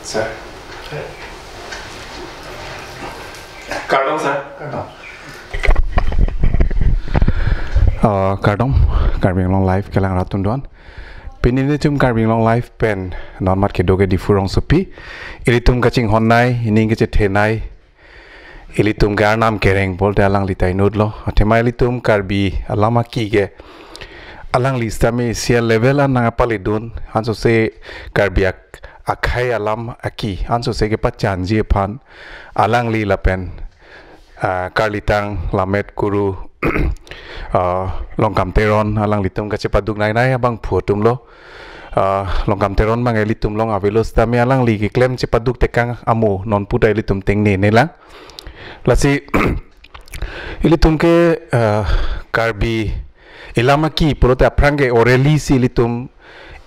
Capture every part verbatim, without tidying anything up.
Sir. Kardom, sir. Kardom. Uh, kardom, Karbi Anglong Live kelang rat atum doan. Pini nelitum Karbi Anglong Live pen non mat kedo ke Diphu rongsopi. Ilitum kachinghon nei, ining kachethe nei. Ilitum ke Arnam kereng pulote alangli ta inutlo. Athema ilitum Karbi alam aki ke alangli sitame isi a-level an nangpaledun. Ansose Karbi ak-, akhei alam aki, ansose kepachanji aphan alangli lapen, ah, karlitang Lammet Kuru, ah, Longkam Teron alanglitum kachepaduk nei nei abangphu atumlo. Ah, Longkam Teron mang ilitum along avelo sitame alangli keklem chepaduk tekang amo nonpu ta ilitum tengne nelang. Lasi ilitum ke, ah, Karbi ilam aki pulote aphrang ke orally si ilitum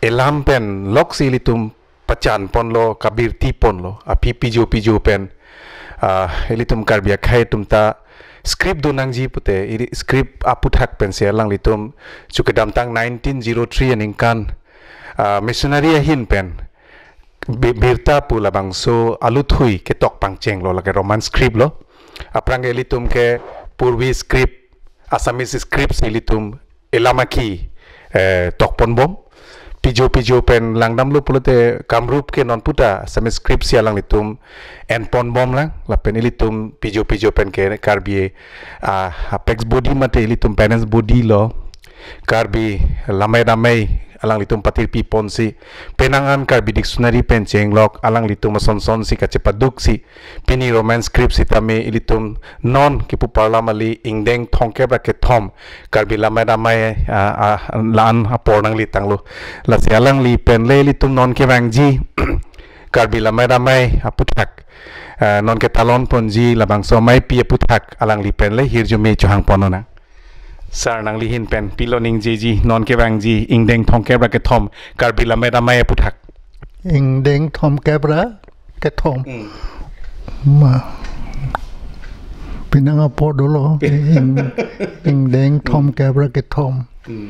ilam pen lok si ilitum pachan ponlo, kabirti ponlo, aphi pijo pijo pen, ah, ilitum Karbi akhei atum ta script do nangji pute, ili script aputhak pensi alanglitum chukedamtang nineteen zero three aningkan, ah, missionary ahin pen bi-, birta pu labangso aluthui ketok pangchenglo, lake Roman script lo. Aphrang ke ilitum ke Purvi script, Assamese script si ilitum ilam aki, eh, tok ponbom. Pijo pijo pen langdamlo pulote Kamrup ke nonpu ta Assamese script si alanglitum en ponbom lang. Lapen ilitum pijo pijo pen ke Karbi, ah, apex body mate ilitum parents body lo. Karbi Lammet Amei alanglitum patirpi ponsi, penang an Karbi dictionary pen chenglok alanglitum ason son si kachepaduk si, pini Roman script sitame ilitum non kipu parlam ali ingdeng thomkep ra kethom Karbi Lammet Amei, ah, ah, la-an apor nangletanglo. Lasi alangli pen le ilitum non kevangji Karbi Lammet Amei aputhak, ah, non ketalon ponji labangso ameipi aputhak alangli pen le hirjume chohang ponnang. Sir, nangli ahin pen pilo ningjeji, non kevangji ingdeng thomkep ra kethom Karbi Lammet Amei aputhak? Ingdeng thomkep ra kethom. Hmm. Ma. Penang apor dolo. Ing-, ingdeng thomkep ra kethom. Hmm.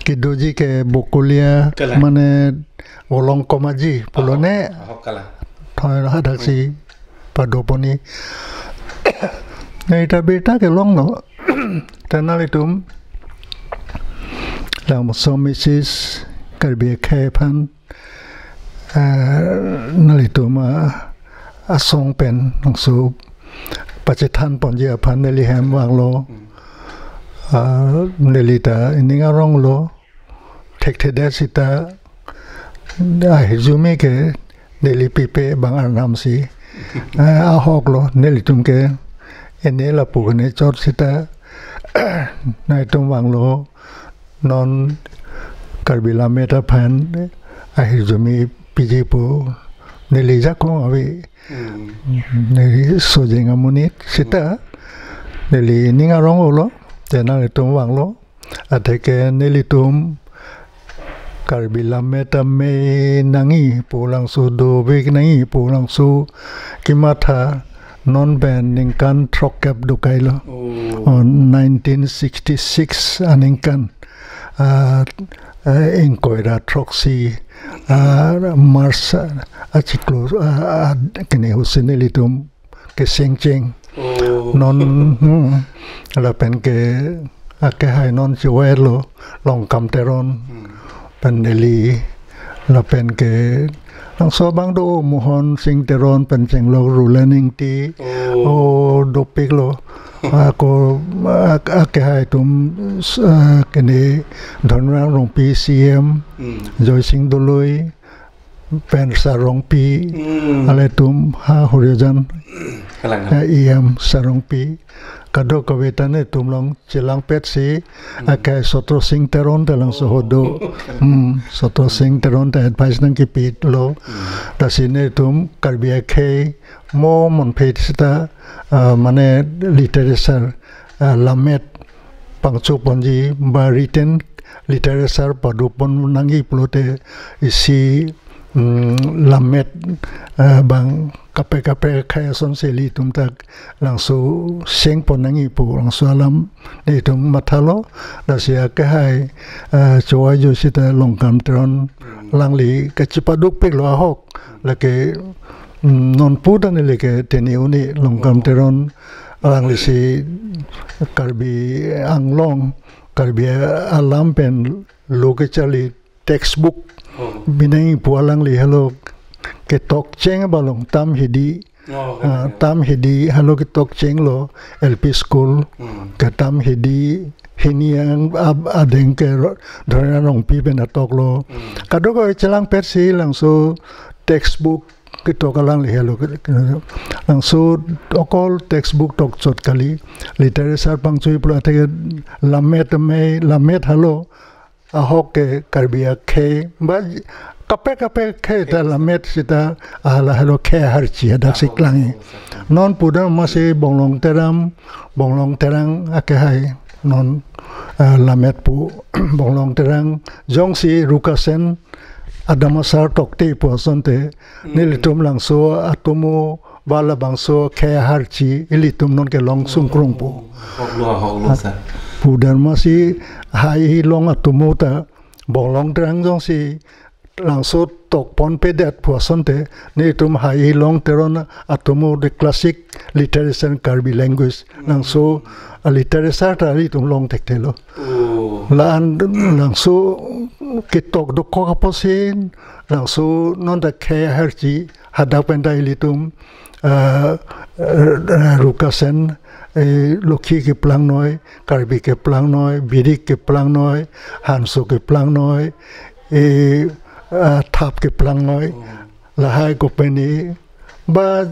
Kedoji ke Bokolia, kalang, mane Volongkom Aji pulo, oh, ne? Ahok, kalang. Thoi hadak si pado pon ni. Neta birta kelonglo. Te nanglitum labangso message Karbi akhei aphan, eh, nanglitum, ah, asong pen nangso pachethan ponji aphan neli hem vanglo. Hmm. Ah, neli ta ining aronglo. Thekthedet sita ahirjume ke neli pipe bang Arnam si. Eh, ahoklo, nelitum ke ene lapu kene chot sita nangtum vanglo, non Karbi Lammet aphan ahirjume piji pu neli jakong ave. Hmm. Neli sojeng amonit sita, neli ining aronglo, te nangtum vanglo. Atheke nelitum Karbi Lammet Amei nangji pu labangso dovek nangji pu labangso kematha non pen ningkan throkkep dokailo. Oh. Oh, nineteen sixty-six aningkan, ah, ah, ingkoi ra throksi, ah, March, ah, achiklo, ah, ah, kene husi nelitum kesengcheng. Oh. Non, hmm, lapen ke akehai non chiwelo, Longkam Teron. Hmm. Pen neli, lapen ke labangso abang do Mohon Sing Teron pen chenglok Rulen Ingti. Oh. Oh, dopiklo. Ako, ak-, akehai atum, ah, kene Dhonrang Rongpi C M, hmm, Joysing Doloi, pen Sar Rongpi, hmm, ilitum ha Horijan, kalang, eh, E M Sar Rongpi, kadokave ta netum along chelangpet si, hmm, akehai Sotro Sing Teron ta labangso ho do. Oh. Hmm, Sotro Sing Teron ta advice nangkipilo. Hmm. Lasi netum Karbi akhei mo monphe sita, ah, mane literature, ah, lammet pangcho ponji ba written literature pado pon nangji pulote isi mm, lammet, eh, bang kaprek kaprek akhei asonsi ilitum ta langso chengpon nangji pu langso alam nelitum mathalo. Lasi akehai, eh, chowai jo sita Longkam Teron alangli kachepadukpiklo ahok. Lake, mm, nonpu ta neli ke teni uni Longkam Teron alanglisi Karbi Anglong, Karbi alam pen lo kecharli textbook Oh. binai pu alangli helo ketok cheng balong Tam Hidi. Oh, Ah, okay. Tam Hidi helo ketok chenglo L P school. Hmm. Ke Tam Hidi hini ang ab-, adeng ke ro-, Dhorina Rongpi pen atoklo. Hmm. Kadokave chelangpetsi langso textbook ketok alangli helo ke, ke, langso okol textbook tokchot kali. Literature pangchoi pulo atheke lammet amei, lammet helo ahok ke Karbi akhei, ba kaprek kaprek akhei ta lammet sita hala helo khei aharchi hadaksi klangji. Non pudarmasi Bonglong Teram, Bonglong Terang akehai non, eh, lammet pu Bonglong Terang jongsi Rukasen adam asar tokte pu asonte, Hmm. nelitum langso atomo ba labangso khei aharchi ilitum non kelong sungkrungpo. Hoklo, hoklo, sir. Pudarmasi hai hilong atomo ta Bonglong Terang jongsi langso tokponpedet pu asonte, nelitum hai hilong Teron atomo the classic literature in Karbi language. Langso, ah, literature ta ilitum long thekthe lo. Oh. La-an langso ketok dokok apotsi, langso non ta khei aharchi hadak pen ta ilitum, eh, eh, Rukasen, eh, Lokhi keplangnoi, Karbi keplangnoi, Birik keplangnoi, Hanso keplangnoi, eh, eh, Thap keplangnoi, Oh. lahai kopine, ba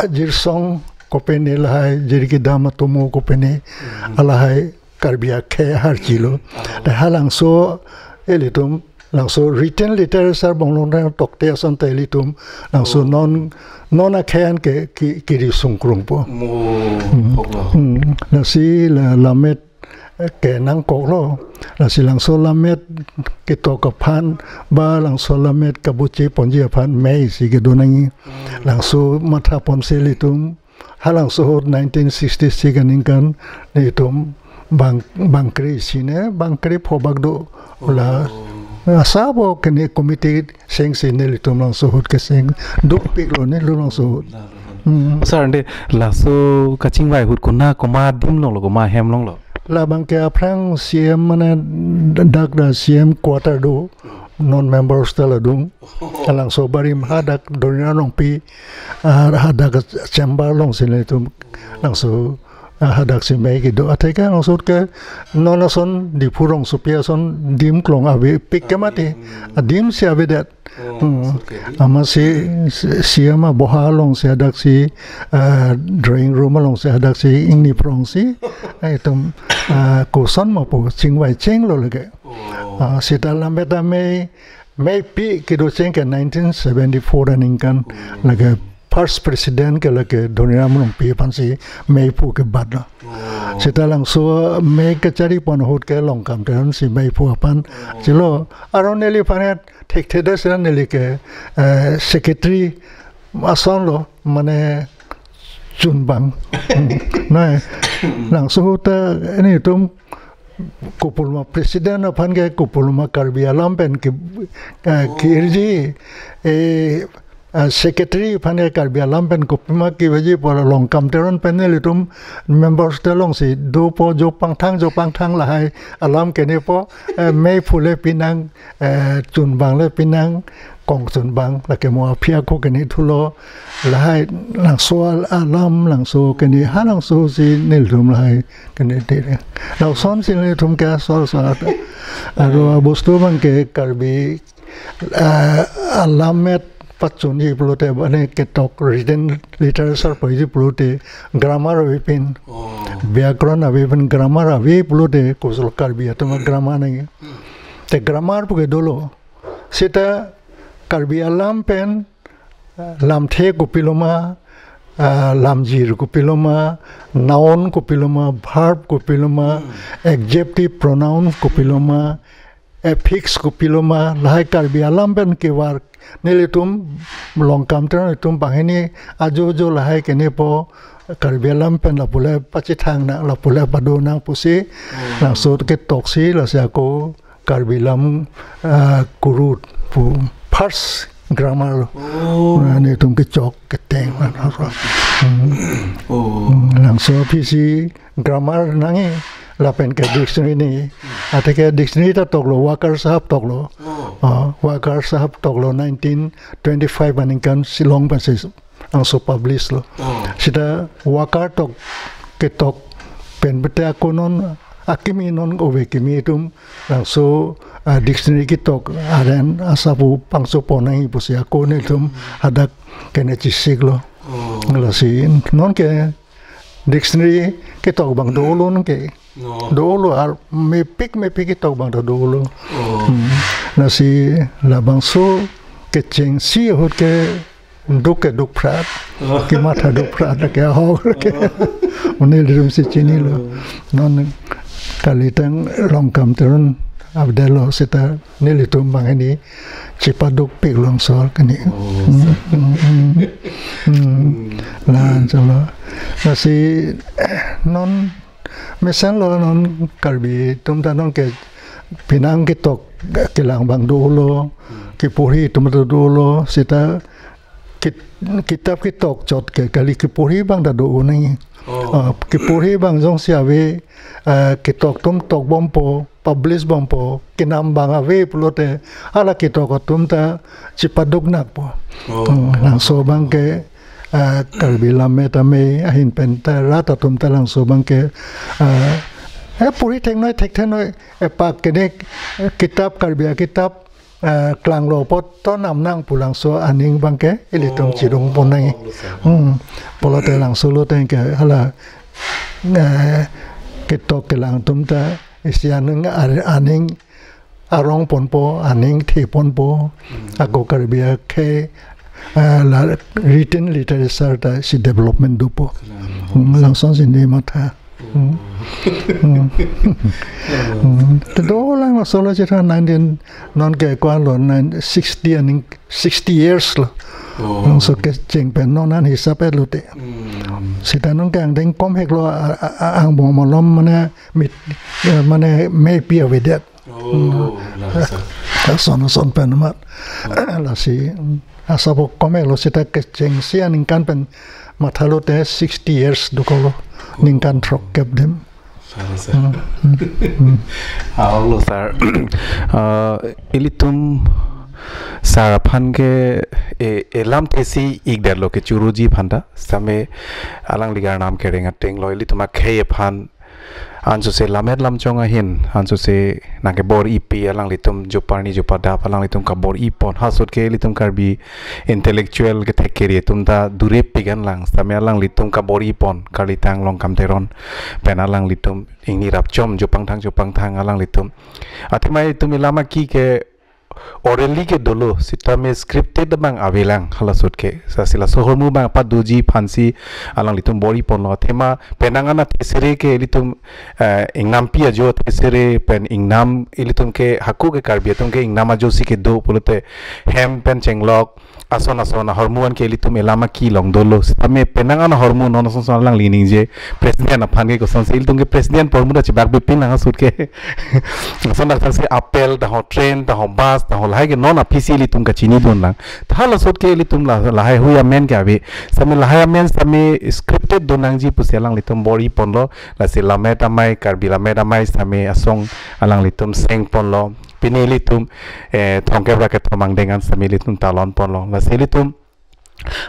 Jirsong kopine lahai, Jirkidam atomo kopine, Hmm. alahai Karbi akhei aharchilo. Ah. Te halangso ilitum, langso written literature Bonglong Terang tokte asonte ilitum, langso Oh. non, non akhei an ke ki, kiri sungkrungpo. Mo, Hmm. hoklo. Hmm. Lasi la, lammet, eh, ke nangkoklo. Lasi langso lammet ketok aphan, ba langso lammet kabuche ponji aphan meisi kedo nangji. Hmm. Langso mathaponsi ilitum, halangso ahut nineteen sixty-six aningkan nelitum bang, bangkre isi ne, bangkre pho bak do la. Oh. Asabo kene committee chengsi nelitum langso ahut kecheng dukpiklo nelitum langso ahut. Nah, nah, nah. Hmm. Sir, ante laso kachingvai ahut kona komat adim longlo, komat ahem longlo? Labang ke aphrang C M mane dak ta C M quarter do, non member hostel adung. Halangso barim hadak Dhorina Rongpi, ah, hadak chamber alongsi nelitum langso, ah, hadaksi mei kedo. Atheke langso ahut ke non ason Diphu rongsopi ason adim kelong avepik ke mati. Hmm. Adimsi avedet. Oh, Hmm. okay. Amatsi C-, C M aboha alongsi hadaksi, ah, drawing room alongsi hadaksi ingni prongsi, ah, itum, ah, koson ma pu chingvai chenglo lake. Oh. Ah, sita lammet amei, meipi kedocheng ke nineteen seventy-four aningkan, Hmm. lake first president ke lake Dhoniram Rongpi aphansi mei pu kebatlo. Oh. Sita langso mei kacharipon ahut ke Longkam Teronsi mei pu aphan Oh. chilo. Aron neliphan thekthe det sita neli ke, eh, secretary asonlo, mane chunbang. Nai, langso ahut ta nelitum kopuloma president aphan ke kopuloma Karbi alam pen ke, eh, Oh. ke-irji, eh, eh, secretary aphan ke Karbi alam pen kopima kevaji pu Longkam Teron pen nelitum member hostel alongsi dopo, jo pangthang, jo pangthang lahai alam kenepo, eh, mei pu le pinang, eh, chunbang le pinang, kong chunbang, lake mo aphi ako kene thulo, lahai langso al-, alam langso kene, halangsosi nelitum lahai kene te. Lasonsi nelitum ke asor asor ata. Aro abostu abang ke Karbi, eh, alammet pachunji pulote, mane ketok written literature paji pulote, grammar avepin, Oh. byakron avepin, grammar ave pulote, kosonlo Karbi atum grammar nangji. Hmm. Te grammar puke dolo. Sita Karbi alam pen, ah, lamthe kopiloma, ah, lamjir kopiloma, noun kopiloma, verb kopiloma, Hmm. adjective pronoun kopiloma, affix kopiloma, lahai Karbi alam pen kevar Nelitum Longkam Teron atum banghini ajo ajo lahai kenepo, Karbi alam pen lapu le pachethang nang, lapu le pado nang pusi, Oh. Langso ketoksi lasi ako Karbi lam, ah, kurut pu first grammar lo. Oh. Na nelitum kechok keteng. Hmm. Oh. Hmm, langso aphi si grammar nangji lapen ke dictionary nangji. Athe ke dictionary ta toklo, Wakar Sahab toklo. Oh. Ah, Wakar Sahab toklo nineteen twenty-five aningkan Shillong pensi langso publish lo. Oh. Sita Wakar tok ketok pen bete ako non akimi non ove kimi atum langso, ah, dictionary ketok aren asapu pangso pon nangji pusi ako nelitum hadak kene chesik lo. Oh. Lasi non ke dictionary ketok abang dolo non ke. No. Dolo ar mepik mepik ketok abang ta dolo. Oh. Hmm. Lasi labangso kechengsi ahut ke duk ke duk phrat. Oh. Kematha duk phrat ke ahok ke. Oh. Mo nelitum si chinilo. Oh. Non kalitang Longkam Teron avedetlo sita nelitum banghini chepadukpik longso keni. Oh, Hmm, sir. Hmm, hmm, hmm. Hmm. Lan chalo. Lasi, eh, non mesenlo non Karbi atum ta non ke penang ketok kelang abang dolo, Hmm. keporhi atum ta dolo, sita kit-, kitap ketok chot ke kali, keporhi abang ta do nangji. Oh. Ah, keporhi abang jongsi ave, ah, ketok atum tokbompo, publish bompo, kenam abang ave pulote, hala ketok atum ta chepaduk nakpo. Oh. Hmm, langso abang ke, ah, Karbi Lammet Amei ahin pen ta rat atum ta langso abang ke, ah, eh, porhi theknoi, thektheknoi, eh, pak kene, eh, kitap Karbi akitap, eh, klanglo apot to nam nang pu langso aning abang ke ilitum Oh, chirung pon nangji. Oh, sir. Hmm. Pulote langso lo teng ke hala, eh, ketok kelang atum ta isi aning ar-, aning arong ponpo, aning the ponpo. Hmm. Ako Karbi akhei, eh, la written literature ta si development dopo. Hmm. Hmm, langsung si ne matha. Hmm. Hmm. Hmm. Te dolang laso lo chethan nineteen non ke ko-an lo nine sixty aning sixty years lo. Oh. Laso kecheng pen non an hisap et lo te. Hmm. Sita non ke angdeng komhek lo a, a, a, angbong malom mane mit, eh, mane mepi avedet. Oh, Hmm. Laso. Lason son pen amat. Oh. Lasi, hmm, asapo komhek lo sita kechengsi aningkan pen mathalo te sixty years dokoklo. Oh. Ningkan throkkep adim. Sorry, sir. Hmm, hmm, hmm. Ah, hello, sir. Ah, ilitum sar aphan ke e, elam thesi ikdetlo kechoruji aphan ta. Same alangli arnam kereng ateng lo ilitum akhei aphan ansose lammet lamchong ahin, ansose nangkebor-ipi alanglitum joparni jopadap alanglitum kabor-ipon. Halaso ahut ke ilitum Karbi intellectual kethek kere atum ta durepik an lang. Same alanglitum kabor-ipon, kalitang Longkam Teron pen alanglitum ingni rapchom jopangthang jopangthang alanglitum. Athema itum elam aki ke orally ke dolo, sitame scripted abang avelang halaso ahut ke. Lasi laso ahormu abang padoji aphansi alanglitum bor-iponlo. Athema penang an athesere ke ilitum, eh, ingnampi ajo athesere pen ingnam ilitum ke hako ke Karbi atum ke ingnam ajosi kedo pulote hem pen chenglok ason ason ahormu an ke ilitum elam aki along dolo. Sitame penang an ahormu non ason ason alangli ningje president aphan ke kosonsi ilitum ke president ahormu ta chibak bipin lang halaso ahut ke. Ason ason si apel, ta ho train, ta ho bus, ta ho lahai ke non aphisi ilitum kachinidun lang. Ta halaso ahut ke ilitum la, lahai hui amen ke ave. Sitame lahai amen sitame scripted do nangji pusi alanglitum bor-iponlo. Lasi Lammet Amei, Karbi Lammet Amei sitame asong alanglitum sengponlo. Pini ilitum, eh, thomkep ra kethom angdeng an sitame ilitum talonponlo. Lasi ilitum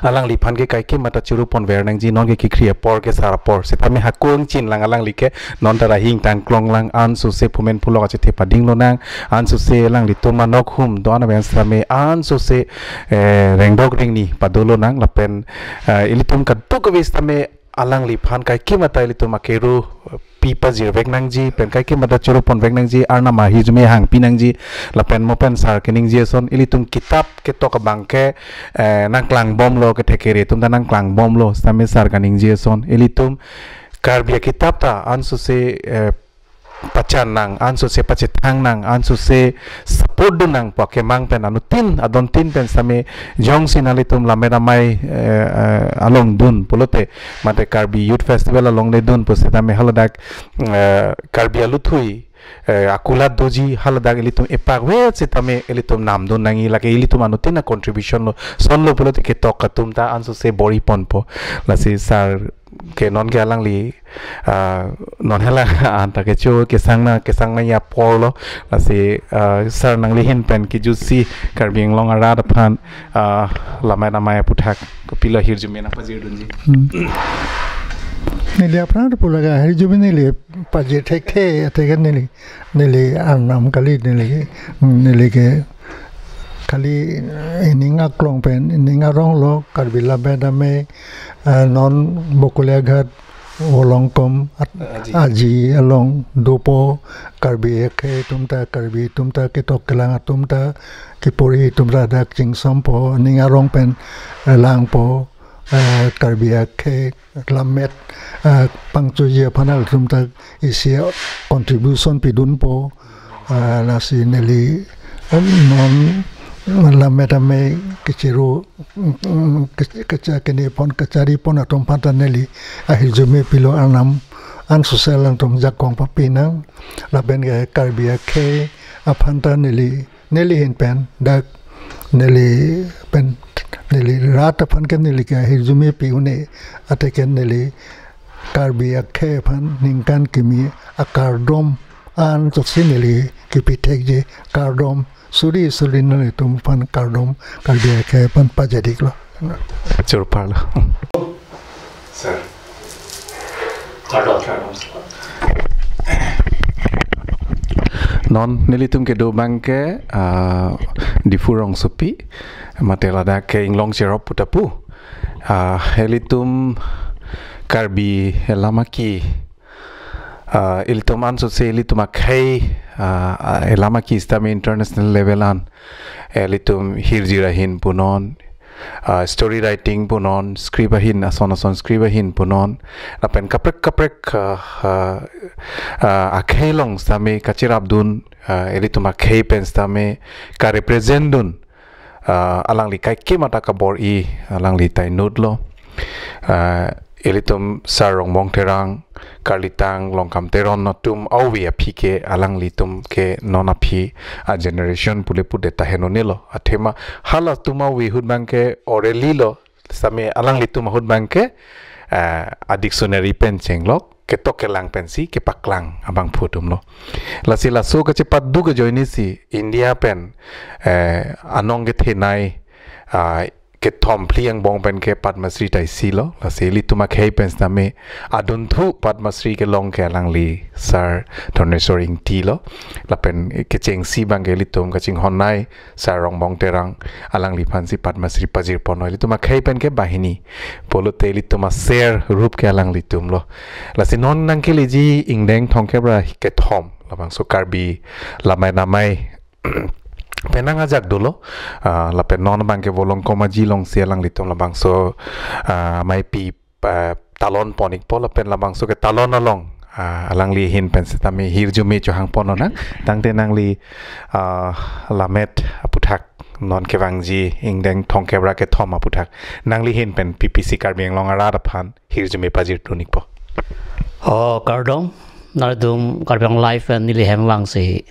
alangliphan ke kaikema ta chirupon ver nangji, non ke kekhri apor ke sar apor. Sitame hako ingchin lang alangli ke non ta ra hing tangklong lang ansose phumen phulok achethe pading lonang ansose alanglitum anok hum do-an aven sitame ansose, eh, rengdok rengni pado lonang lapen, eh, ilitum kadokave sitame alangliphan kaikema ta ilitum akero, eh, pi pajirvek nangji pen kaikema ta chiruponvek nangji, arnam ahijume hangpi nangji lapen mo pen sar keningje ason ilitum kitap ketok abang ke, eh, nangklangbomlo, kethek kere atum ta nangklangbomlo sitame sar kaningje ason ilitum Karbi akitap ta ansose, eh, pachan nang, ansose pachethang nang, ansose support dun nang pu akemang pen anuttin adontin pen sitame jongsi nanglitum Lammet Amei, eh, eh, along dun pulote, mate Karbi Youth Festival along le dun pu sitame haladak, eh, Karbi aluthui, eh, akulat doji haladak ilitum epakvet sitame ilitum namdun nangji, lake ilitum anuttin a-contribution lo, sonlo pulote ketok atum ta ansose bor-i ponpo. Lasi sir ke non ke alangli, ah, non hela anta kecho kesang na, kesang nangji apor lo. Lasi, ah, sir nangli ahin pen kejutsi Karbi Anglong arat aphan, ah, Lammet Amei aputhak kopilo ahirjume nangpajirdunji? Hmm. Neli aphrang pu lake ahirjume neli pajir thekthe, athe ke neli, neli arnam kali, neli, neli ke kali ining aklong pen, ining arong lo, Karbi Lammet Amei, eh, non Bokolia Ghat, Volongkom, at-, Aji. Aji along dopo, Karbi akhei atum ta, Karbi atum ta, ketok kelang atum ta, kepori atum ta dak chingsompo, ining arong pen, eh, langpo, eh, Karbi akhei lammet, eh, pangchoji aphan atum ta isi contribution pidunpo, eh, lasi neli, eh, non Lammet Amei kechiru, mm, ke-, kecha-, kene pon, kachari pon atum aphan ta neli ahirjume pilo, arnam ansose alangtum jakong papi nang, lapen ke Karbi akhei aphan ta neli, neli ahin pen, dak neli pen, neli rat aphan ke neli ke ahirjume pi un-e, athe ke neli Karbi akhei aphan ningkan kimi akardom ansose neli kepi thekji, kardom suri suri nanglitum aphan kardom, Karbi akhei aphan pajir-iklo. Chorparlo. Sir. Kardom, kardom. Non nelitum kedo abang ke, ah, Diphu rongsopi, mate ladak ke inglong cherop pu ta pu. Ah, ilitum Karbi elam aki, ah, ilitum ansose ilitum akhei, ah, ah, elam aki sitame international level an, eh, ilitum hirjir ahin punon, ah, story writing punon, script ahin, ason ason script ahin punon, lapen kaprek kaprek, ah, ah, ah, akhei along sitame kacherapdun, ah, ilitum akhei pen sitame ka-represent dun, ah, alangli kaikema ta kabor-i, alangli ta inutlo. Ah, ilitum Sar Rongbong Terang, Karlitang Longkam Teron atum ave aphi ke alanglitum ke non aphi a-generation pule pudet ta henonelo. Athema halatum ave ahut abang ke orally lo, sitame alanglitum ahut abang ke, ah, a-dictionary pen chenglok, ketok kelang pensi kepaklang abangphu atumlo. Lasi laso kachepadu ajoine si India pen, eh, anong kethenei, ah, kethom phli angbong pen ke Padma Shri ta isilo. Lasi ilitum akhei pen sitame adunthu Padma Shri kelong ke alangli Sar Dhoneswar Ingti lo. Lapen kechengsi abang ke ilitum kachinghonnei Sar Rongbong Terang, alangliphansi Padma Shri pajir ponlo. Ilitum akhei pen ke banghini, pulote ilitum aser rup ke alanglitumlo. Lasi non nangkeleji ingdeng thomkep ra kethom, labangso Karbi Lammet Amei penang ajak dolo. Ah, lapen non abang ke Volongkom Aji alongsi alanglitum labangso, ah, ameipi, ah, talon pon-ikpo, lapen labangso ketalon along, ah, alangli ahin pen sitame hirjume chohang ponnang. Tangte nangli, ah, lammet aputhak, non kevangji ingdeng thomkep ra kethom aputhak, nangli ahin pen P P C Karbi Anglong arat aphan hirjume pajirdun-ikpo. Oh, kardom, nangtum Karbi Anglong Live pen neli hem vangsi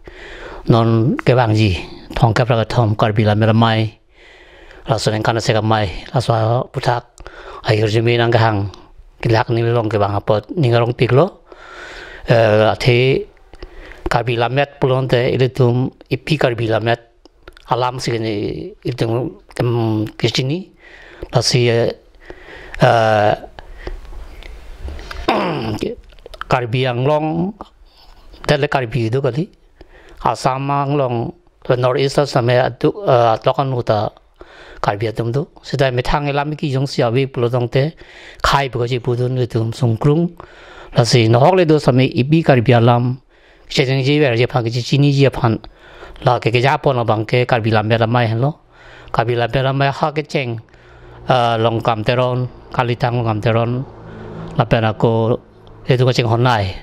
non kevangji thomkep ra kethom Karbi Lammet Amei, laso aningkan asek amei, laso aputhak ahirjume nangkehang, kelak ning along kevang apot ning arongpiklo. Eh, athe Karbi lammet pulote ilitum epi Karbi lammet alam si kene ilitum, em, kechini. Lasi, eh, eh, Karbi Anglong, tele Karbi do kali. Assam along, North East asame atu, eh, atok anu ta Karbi atum do. Sita methang elam ki jongsi ave pulo tangte, khei pu kachi pudun ilitum sungkrung. Lasi nohok le do same epi Karbi alam kechengji verji aphan, kechiniji aphan, la ke kejapon abang ke Karbi Lammet Amei henlo. Karbi Lammet Amei ha kecheng, ah, Longkam Teron, Karlitang Longkam Teron, lapen ako ilitum kachinghonnei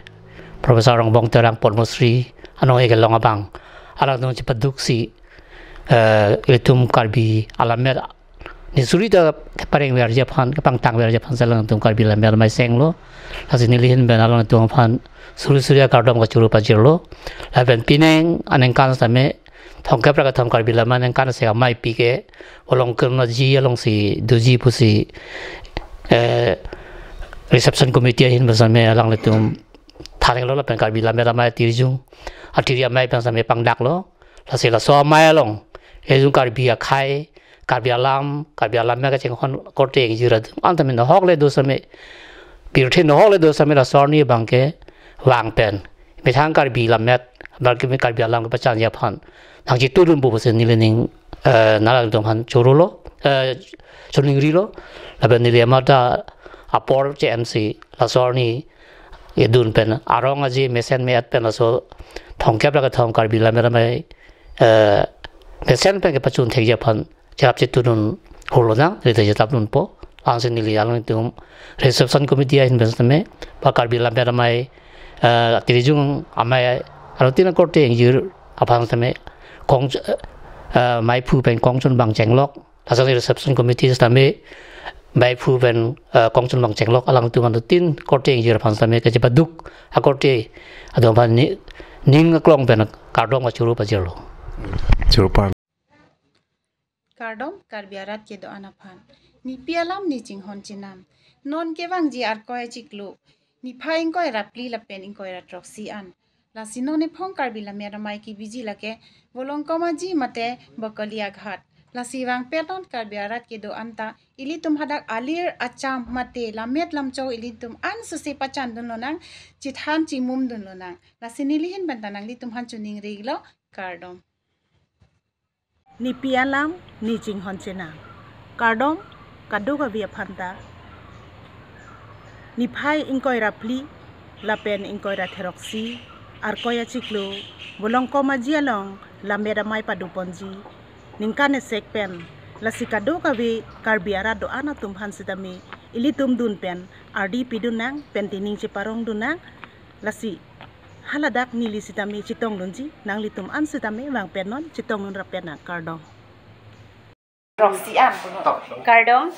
Professor Rongbong Terang Padma Shri anong kelong abang, alangtum chepaduksi, eh, ilitum Karbi alammet ne suri ta keparengverji aphan, kepangtangverji aphan si alangtum Karbi Lammet Amei chenglo. Lasi neli ahin pen alangtum aphan suri suri akardom kachoro pajirlo. Lapen pining aningkan sitame thomkep ra kethom Karbi Lammet Aningkan Asek Ameipi ke Volongkom Aji alongsi doji pusi, eh, reception committee ahin pen sitame alanglitum thanlo, lapen Karbi Lammet Amei atirijung, atiri amei pen sitame pangdaklo. Lasi laso amei along ilitum Karbi akhei, Karbi alam, Karbi alammet kachinghon korte ingjir atum an tame nahok le do sitame, pirthe nahok le do sitame laso arni abang kevang pen methang Karbi lammet, bangke Karbi alam kepachanji aphan nangchitudun pu pusi neli ning, eh, nanglangtum aphan chorolo, eh, choningrilo. Lapen neli amat ta apor che-ensi laso arni kedun pen arong aje mesen me-et pen laso thomkep ra kethom Karbi Lammet Amei, eh, mesen pen kepachun thekji aphan cherap chetudun hulonang, rita chetapdunpo. Ansi neli alangtum reception committee ahin pen sitame, ba Karbi Lammet Amei, eh, atirijung amei arutin akorte ingjir aphan sitame kong, eh, meiphu pen kongchun bang chenglok. Laso reception committee sitame meiphu pen, eh, kongchun bang chenglok, alangtum arutin korte ingjir aphan sitame kachepaduk akorte atum aphan ne, ning aklong pen kardom kachoro pajirlo. Choro pa. Kardom, Karbi arat kedo-an aphan. Nepi alam ne chinghon chenam. Non kevangji Arkoi achiklo, niphai ingkoi ra phli lapen ingkoi ra throksi an. Lasi non ephong Karbi Lammet Amei kebiji lake Volongkom Aji mate Bokoli Aghat. Lasi vangpet non Karbi arat kedo-an ta ilitum hadak alir acham mate lammet lamchok ilitum ansose pachandun lonang, chithan chimumdun lonang. Lasi neli ahin pen ta nanglitum aphan choningrilo, kardom. Nepi alam ne chinghon chenam. Kardom kadokave aphan ta. Niphai ingkoi ra phli lapen ingkoi ra throksi, Arkoi achiklo, Volongkom Aji along Lammet Amei padoponji ningkan esek pen. Lasi kadokave Karbi arat do-an atum aphan sitame ilitum dun pen ardi pidun nang pen tining cheparong dun nang. Lasi haladak neli sitame chetongdunji, nanglitum an sitame vangpet non, chetongdun rapet nang, kardom. Throksi an puno. Kardom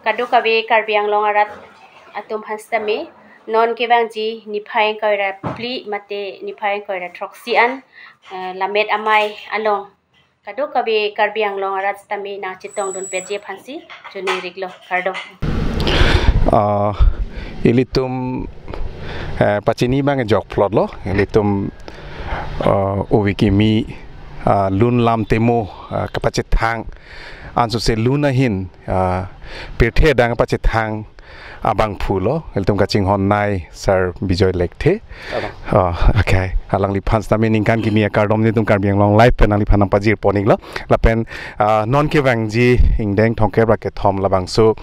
kadokave Karbi Anglong arat atum aphan sitame, non kevangji niphai ingkoi ra phli mate niphai ingkoi ra throksi an, eh, Lammet Amei along kadokave Karbi Anglong arat sitame nangchetongdun peji aphansi choningrilo, kardom. Ah, ilitum, eh, pachini abang jok plot lo, ilitum, ah, ove kimi, ah, lun lam temo, ah, kapachethang, ansose lun ahin, ah, pirthe adang pachethang abangphu lo, ilitum kachinghon nei Sir Bijoy Lekthe. Kardom. Ah, okay. Alangliphan sitame ningkan kimi akardom nelitum Karbi Anglong Live pen nangliphan nangpajir poninglo. Lapen, ah, non kevangji ingdeng thomkep ra kethom labangso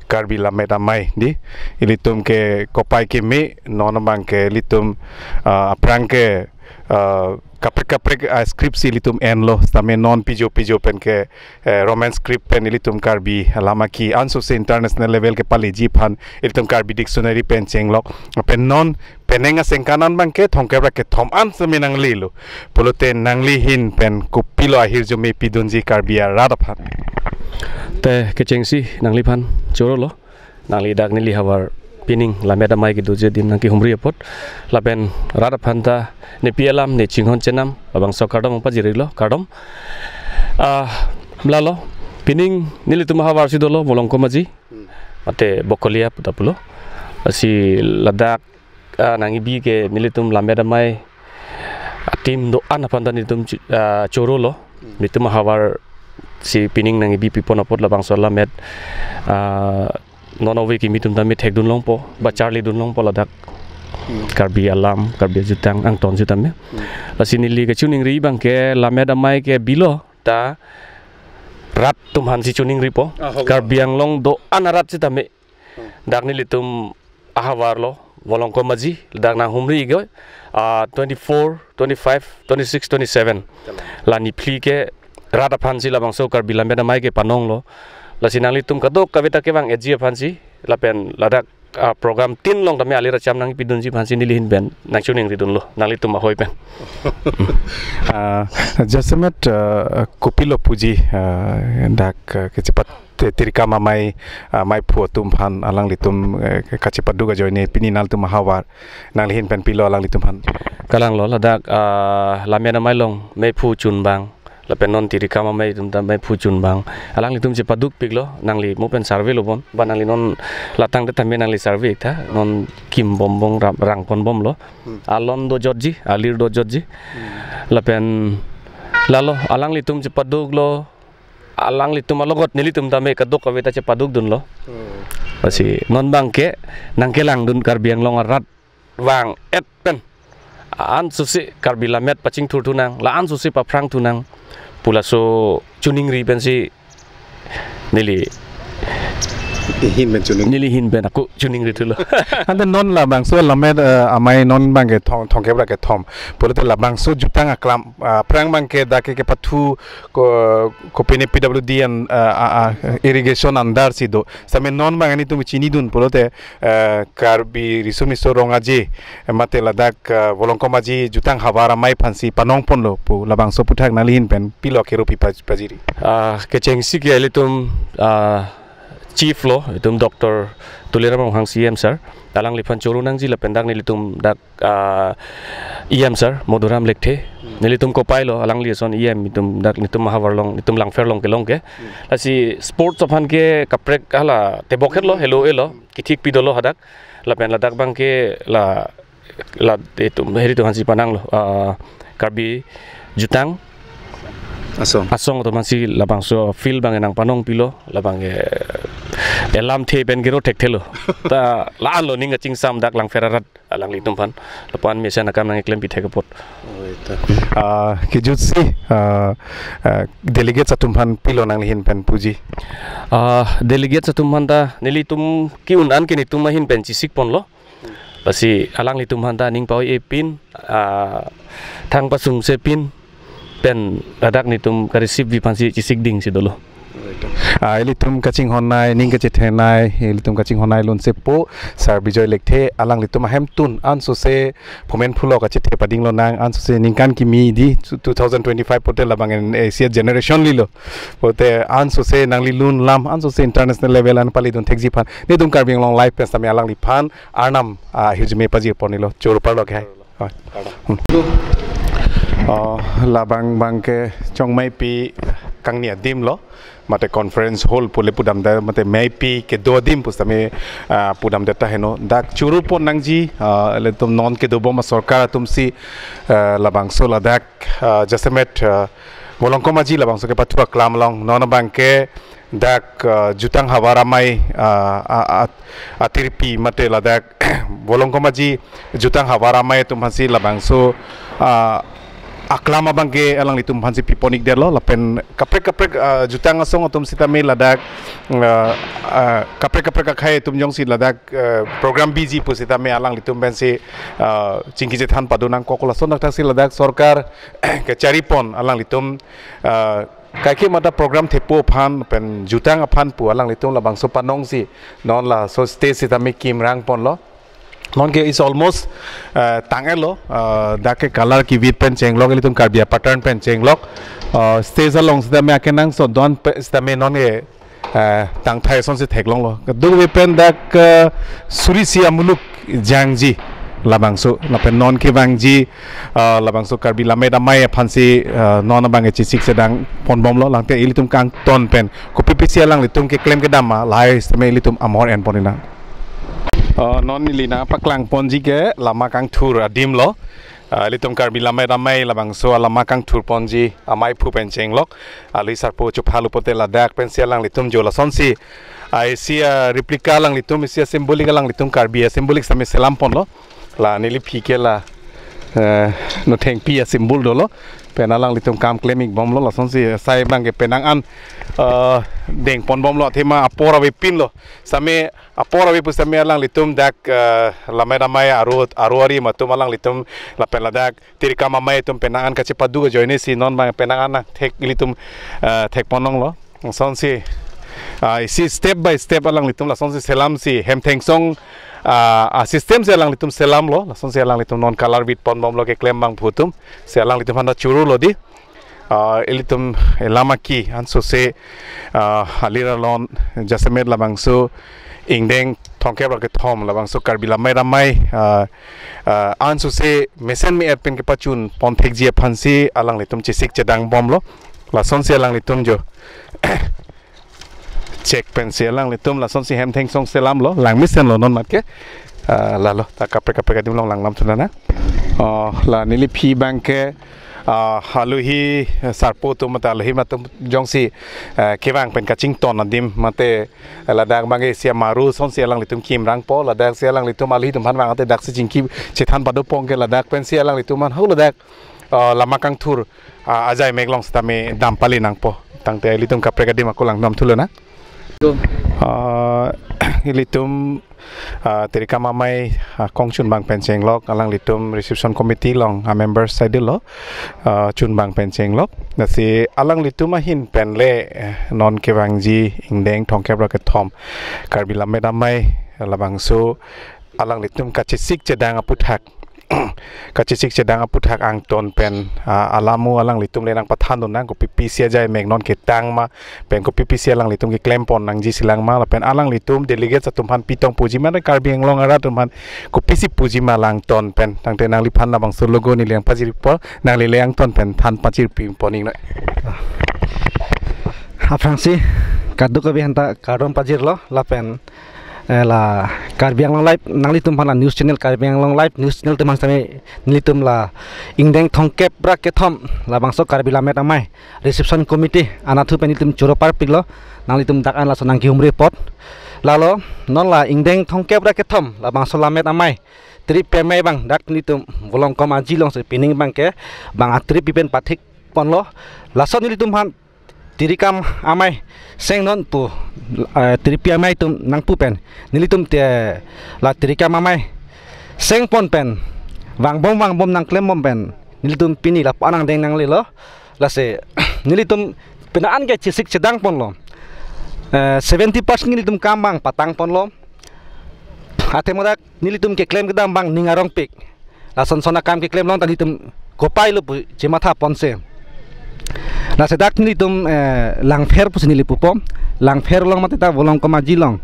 Karbi Lammet Amei dei. Ilitum ke kopai keme, non abang ke ilitum, ah, aphrang ke, ah, kaprek kaprek, ah, script si ilitum enlo, sitame non pijo pijo pen ke, eh, Roman script pen ilitum Karbi alam aki ansose international level kepaleji aphan ilitum Karbi dictionary pen chenglok. Pen non penang asengkan an abang ke thomkep ra kethom an sitame nanglelo. Pulote nangli ahin pen kopilo ahirjume pidunji Karbi arat aphan? Te kechengsi nangliphan chorolo. Nangli dak neli havar pining Lammet Amei kedoji adim nangkehumri apot. Lapen rat aphan ta nepi alam ne chinghon chenam, labangso kardom pajirlo, kardom. Ah, lalo, pining nelitum havar si dolo, Volongkom Aji, mate Bokoli Aghat puta pulo. Lasi ladak, ah, nangkebi ke nelitum Lammet Amei a-team do-an aphan ta nelitum chu-, ah, chorolo. Nelitum havar si pining nangkebi pipon apot labangso lammet, ah, non ove kimi atum tame thekdun longpo, ba charlidun longpo ladak. Hmm. Karbi alam, Karbi ajutang, angton jutame. Hmm. Lasi neli kachiningri abang ke Lammet Amei ke bilo ta rat atum aphansi chiningripo. Ah, ho, ho. Karbi Anglong do-an arat sitame. Hmm. Dak nelitum ahavar lo, Volongkom Aji, dak nanghumri igoi, ah, twenty-four, twenty-five, twenty-six, twenty-seven. Kalang. La niphli ke rat aphansi labangso Karbi Lammet Amei ke panonglo. Lasi nanglitum kadokave ta kevang-etji aphansi, lapen ladak ah, program tin along tame alir acham nangpidunji aphansi neli ahin pen nangchoningridunlo nanglitum ahoi pen. Ah, jasemet, ah, kopilo puji, ah, dak, ah, kechepat te- tirikam amei, ah, meiphu atum aphan alanglitum, eh, kachepaduk ajoine pini nanglitum ahavar nangli ahin pen pilo alanglitum aphan? Kalanglo, ladak, ah, Lammet Amei along meiphu chunbang lapen non tirikam amei atum ta meiphu chunbang, alanglitum chepadukpiklo, nangli mo pen survey lo bon, ba nangli non latang det tame nangli survey tha, non kim bombom ram- rangponbomlo. Hmm. Alon dojotji, alir dojotji. Hmm. Lapen lalo alanglitum chepaduklo, alanglitum alogot nelitum tame kadokave ta chepadukdunlo. Hmm. Lasi non abangke nangkelangdun Karbi Anglong arat vang-et pen, la-ansosi Karbi Lammet pachingthurthunang, la-ansosi paphrangthunang pu laso choningri pensi neli Ahin pen choning. Neli ahin pen ako choningrithulo. Ante non labangso Lammet, eh, Amei non abangke thong- thomkep ra kethom pulote labangso jutang aklam, ah, aphrang abangke dak ke kepathu ko- kopine P W D and, ah, ah, ah, irrigation under si do. Same non abang nelitum chinidun pulote, eh, Karbi Riso Miso Rong Aje, eh, mate ladak, eh, Volongkom Aji Jutang Havar Amei aphansi panongponlo pu labangso aputhak nangli ahin pen pilo kerupi paj- pajiri? Ah, kechengsi ke ilitum, ah, chief lo, itum Doctor Tuliram Ronghang C E M sir, alangliphan choro nangji lapen dak nelitum dak, ah, E M sir Madhuram Lekthe, nelitum kopai lo, alangli ason E M itum dak nelitum ahavar along, nelitum Langpher along kelong ke. Lasi sports aphan ke kaprek hala tebok het lo, helo elo, kethik pi dolo hadak. Lapen ladak abangke la, la itum heri tu hansi panang lo, ah, Karbi Jutang Asong. Asong atum hansi labangso field abang nangpanongpilo, labang, eh, elamthe pen kero thekthelo. Ta la-an lo ning kachingsam dak Langpher arat alanglitum aphan. Lapu-an mesen akam nangklempi thek apot. Oh, itu. Ah, kejutsi, ah, ah, delegates atum aphan pilo nangli ahin pen puji? Ah, delegates atum aphan ta nelitum ke-un an ke netum ahin pen chesikponlo. Lasi alanglitum aphan ta ning pao-e pin, ah, thang pasungse pin pen ladak netum ka-receive-vi aphansi chesikdingsi dolo. Ah, ilitum kachinghonnei, ning kachethenei, ilitum kachinghonnei lunsepo, Sir Bijoy Lekthe, alanglitum ahemtun ansose phomen phulok kachethe pading lonang, ansose ningkan kimi di, two thousand twenty-five pulote labang en, eh, Asia generation lilo. Pulote ansose nangli lun lam, ansose international level an palidun thekji aphan netum Karbi Anglong Live pen sitame alangliphan arnam, ah, hirjume pajirpon-ilo, choro parlo ke hai. Hoi. Oh, labang abangke Chongmeipi kangni adim lo, mate conference hall pule pudamde, mate meipi kedo adim pusitame, ah, pudamde ta heno. Dak choropon nangji, ah, ilitum non kedobom asorkar atumsi, ah, labangso ladak, ah, jasemet, ah, Volongkom Aji labangso kepathu aklam along non abangke dak, ah, Jutang Havar Amei, ah, ah, ah, atirpi mate ladak Volongkom Aji Jutang Havar Amei atum aphansi labangso, ah, aklam abangke alanglitum aphansi pipon-ikdetlo, lapen kaprek kaprek, ah, jutang asong atum sitame ladak, ah, ah, kaprek kaprek akhei atum jongsi ladak, ah, program biji pusitame alanglitum pensi, ah, chingki chethan padonang kok, lason dak thaksi ladak sorkar kacharipon alanglitum, ah, kaike mata program thepo aphan pen jutang aphan pu alanglitum labangso panongsi non laso stage sitame kim rangponlo. Non ke is almost, eh, tang-et lo, eh, dak ke color kivit pen chenglok, ilitum Karbi a-pattern pen chenglok. Eh, stage along sitame akenangsot don pe- sitame non ke, eh, tangthai asonsi theklonglo. Kadokave pen dak, eh, suri isi amuluk jangji labangso, lapen non kevangji, ah, labangso Karbi Lammet Amei aphansi, ah, non abang chesik sedang ponbomlo, tangte ilitum kangton pen kopi pisi alanglitum keklem kedam ma lahai sitame ilitum amor enpon-inang. Ah, non neli nangpaklangponji ke lama kangthur adim lo. Ah, ilitum Karbi Lammet Amei labangso alama kangthurponji ameiphu pen chenglok, alui sarpo chuphalu pulote ladak pensi alanglitum jo lasonsi, ah, isi a-replica alanglitum, isi a-symbolic alanglitum Karbi a-symbolic sitame selamponlo. La neli aphi ke la, eh, nothengpi a-symbol dolo. Pen alanglitum kam klem-ikbomlo, lasonsi sai abangke penang an, eh, dengponbomlo, athema apor avepinlo. Sitame apor ave pusitame alanglitum dak, eh, Lammet Amei aro, aro arim atum alanglitum lapen ladak tirikam amei atum penang an kachepaduk ajoinesi non abang penang an thek ilitum, eh, thekponlonglo. Lasonsi Ah, isi step by step alanglitum lasonsi selamsi hem thengsong, ah, a system si alanglitum selamlo, lasonsi alanglitum non color bead ponbomlo keklem abangphu atum, si alanglitum aphan ta chorolo di. Ah, ilitum, eh, lam aki ansose, ah, alir alon jasemet labangso ingdeng thomkep ra kethom labangso Karbi Lammet Amei, ah, ah, ansose mesen me-et pen kepachun ponthekji aphansi alanglitum chesik chedangbomlo. Lasonsi alanglitum jo chek pensi alanglitum lasonsi hem thengsong selamlo, langmesenlo non mat ke. Ah, lalo ta kaprek kaprek adim along langlam thunang. Oh, la neli aphi abangke, ah, alohi, eh, sarpo atum mate alohi atum jongsi, eh, kevang pen kachington adim mate, eh, ladak abangke isi amaru asonsi alanglitum kimrangpo, ladaksi alanglitum alohi atum aphan vang te daksi chingki chethan pado pon ke ladak pensi alanglitum aphan ho ladak, ah, Lama Kangthur, ah, ajai mek along sitame dam pali nangpo. Tangte ilitum kaprek adim ako langdam thulonang. Ah, ilitum, ah, Tirikam Amei, ah, kongchun abang pen chenglok, alanglitum reception committee along a member side lo, ah, chun abang pen chenglok. Lasi alanglitum ahin pen le, eh, non kevangji ingdeng thomkep ra kethom Karbi Lammet Amei labangso alanglitum kachesik chedang aputhak, kachesik chedang aputhak angton pen, ah, alamu alanglitum le nangpathan dunnang, kopi pisi ajai mek non ketang ma, pen kopi pisi alanglitum keklem pon nangji silang ma, lapen alanglitum delegates atum aphan pitong puji ma, Karbi Anglong arat atum aphan kopisi puji ma langton pen. Tangte nangliphan labangso logo neli nangpajirpo, nangli le angton pen than pajirpi pon ingnoi. Aphrangsi kadokave aphanta kardom pajirlo, lapen, eh, la Karbi Anglong Live nanglitum aphan, la news channel Karbi Anglong Live news channel atum aphan sitame nelitum la ingdeng thomkep ra kethom labangso Karbi Lammet Amei reception committee anatthu pen nelitum choro parpiklo, nanglitum dak an laso nangkehumri apot. Lalo non la ingdeng thomkep ra kethom labangso Lammet Amei trip pi amei abang dak nelitum Volongkom Aji alongsi pining abangke bang a trip pi pen pathik ponlo. Laso nelitum aphan Tirikam Amei seng non pu, eh, trip pi amei atum nangpu pen nelitum te la Tirikam Amei seng pon pen vangbom vangbom nangklembom pen nelitum pini lapu-an angdeng nanglelo. Lasi nelitum pini an ke chesik chedang ponlo. Eh, seventy percent nelitum kam abang patang ponlo. Athema dak nelitum keklem kedam abang ning arongpik. Lason son akam keklem along ta nelitum kopai lo pu chematha ponsi. Lasi dak nelitum, eh, Langpher pusi neli pupo. Langpher along mate ta Volongkom Aji along,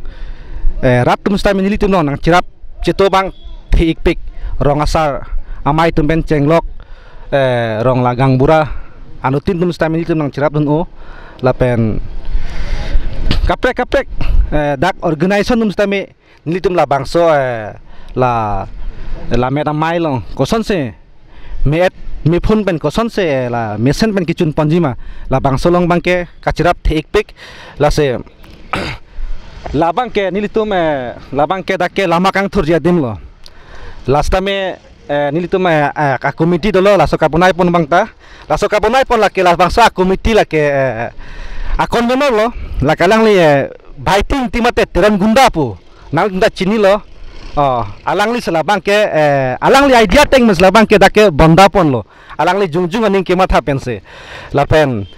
eh, rat atum sitame nelitum along nangcherap cheto abang the-ikpik. Rong asar amei atum pen chenglok, eh, rong la gaonbura anuttin atum sitame nelitum nangcherap dun-o. Lapen kaprek kaprek, eh, dak organization atum sitame nelitum labangso, eh, la Lammet Amei along kosonsi me-et mephun pen kosonsi, eh, la mesen pen kechun ponji ma, labangso along abangke kacherap the-ikpik. Lasi labangke nelitum, eh, labangke dak ke Lama Kangthurji adim lo. Last time, eh, nelitum, eh, eh, a committee dolo, laso kabonai pon abang ta. Laso kabonai pon lake labangso a committee lake, eh, a convener lo, lake alangli, eh, Baiting Timate Teron Gunda pu. Nangta chinilo. Oh, alanglisi labangke, eh, alangli idea ateng mes labangke dak ke bonda ponlo. Alangli jongjong aning kematha pensi. Lapen,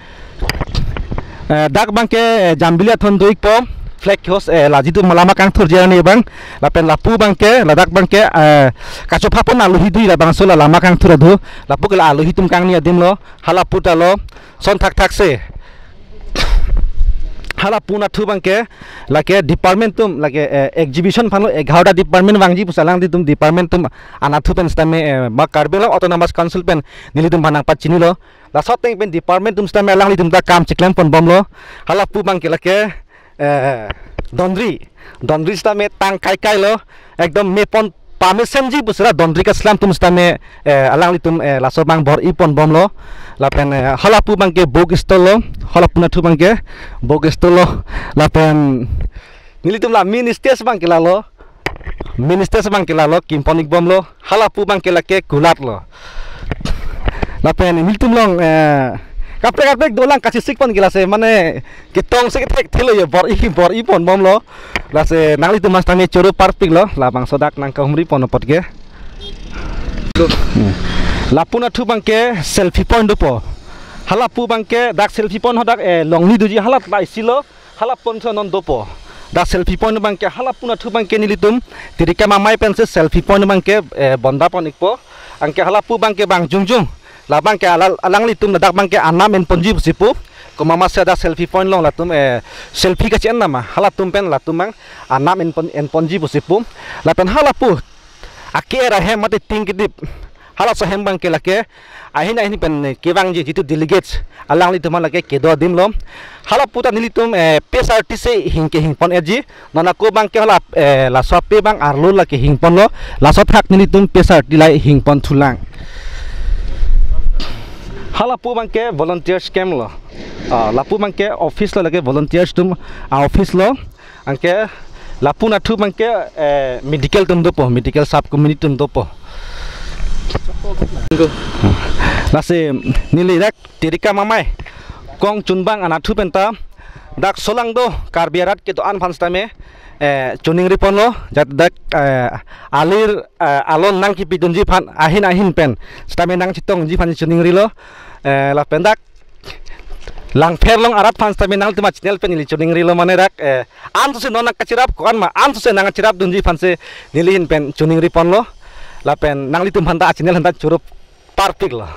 eh, dak abangke, eh, Jambili athon do-ikpo, flag hoist, eh, la jitu Lama Kangthurji arni abang. Lapen lapu abangke, ladak abangke, eh, kachopha pon alohi do labangso la Lama Kangthur adhu. Lapu ke la alohi atum kangni adim lo, halapu ta lo, son thakthak se. Halapu anatthu abangke, lake department atum, lake, eh, exhibition aphan lo egarota department vangji pusi alangtum department atum anatthu pen sitame, eh, ma Karbi Anglong Autonomous Council pen nelitum aphan nangpachinilo. Laso ateng pen department atum sitame alanglitum ta kam chiklem ponbomlo. Halapu abangke lake, eh, dondri. Dondri sitame tang kaikai lo. Ekdom me pon pamesenji pusi ra dondri kaslam atum sitame, eh, alanglitum, eh, laso abang bor-i ponbomlo. Lapen, eh, halapu abangke book stall lo. Halapu anatthu abangke book stall lo. Lapen nelitum la main stage abangke lalo. Main stage abangke lalo, kim pon-ikbomlo. Halapu abangke lake kulat lo. Lapen nelitum along, eh, kaprek kaprek dolang kachesik pon ke lasi mane ketong si kethekthelo ye bor-i bor-i ponbomlo. Lasi nanglitum aphan sitame choro parpiklo, labangso dak nangkahumri pon apot ke. Hmm. Lapu anatthu abangke selfie point dopo. Halapu abangke dak selfie point hadak, eh, longni doji halat la isi lo. Hala pon thu non dopo. Dak selfie point abangke hala pon athu abangke nelitum Tirikam Amei pensi selfie point abangke, eh, bonda pon ikpo. Anke hala pu abangke bang jongjong. La abangke alal-, alanglitum ladak abangke anam enponji pusi pu. Komat ma seta selfie point along latum, eh, selfie kachi-en nama. Halatum pen latum abang anam enpon, enponji pusi pu. Lapen hala pu ake-er ahem mate ting kedip. Halaso ahem abangke lake ahin ahin pen kevangji jitu delegates alanglitum aphan lake kedo adim lo. Hala pu ta nelitum, eh, P S R T si hing kehing pon-etji. Non ako abangke hala, eh, laso ape abang arlo lake hing ponlo. Laso athak nelitum P S R T lahai hing pon thulang. Hala pu abangke volunteers camp lo. Ah, lapu abangke office lo, lake volunteers atum a-office lo. Anke lapu nathu abangke, eh, medical atum dopo, medical sub committee atum dopo. Lasi neli dak Tirikam Amei kong chunbang anathu penta dak solangdo Karbi arat kedo-an aphan sitame, eh, choningri ponlo, jat dak, eh, alir, eh, alon nangkepidunji aphan ahin ahin pen sitame nangchetongji aphan choningrilo, eh, lapen dak Langpher along arat aphan sitame nanglitum a-channel pen neli choningrilo mane dak, eh, ansose non nangkacherap ko-an ma ansose nangcherapdunji aphansi neli ahin pen choningri ponlo. Lapen nanglitum aphanta a-channel aphanta choro parpiklo.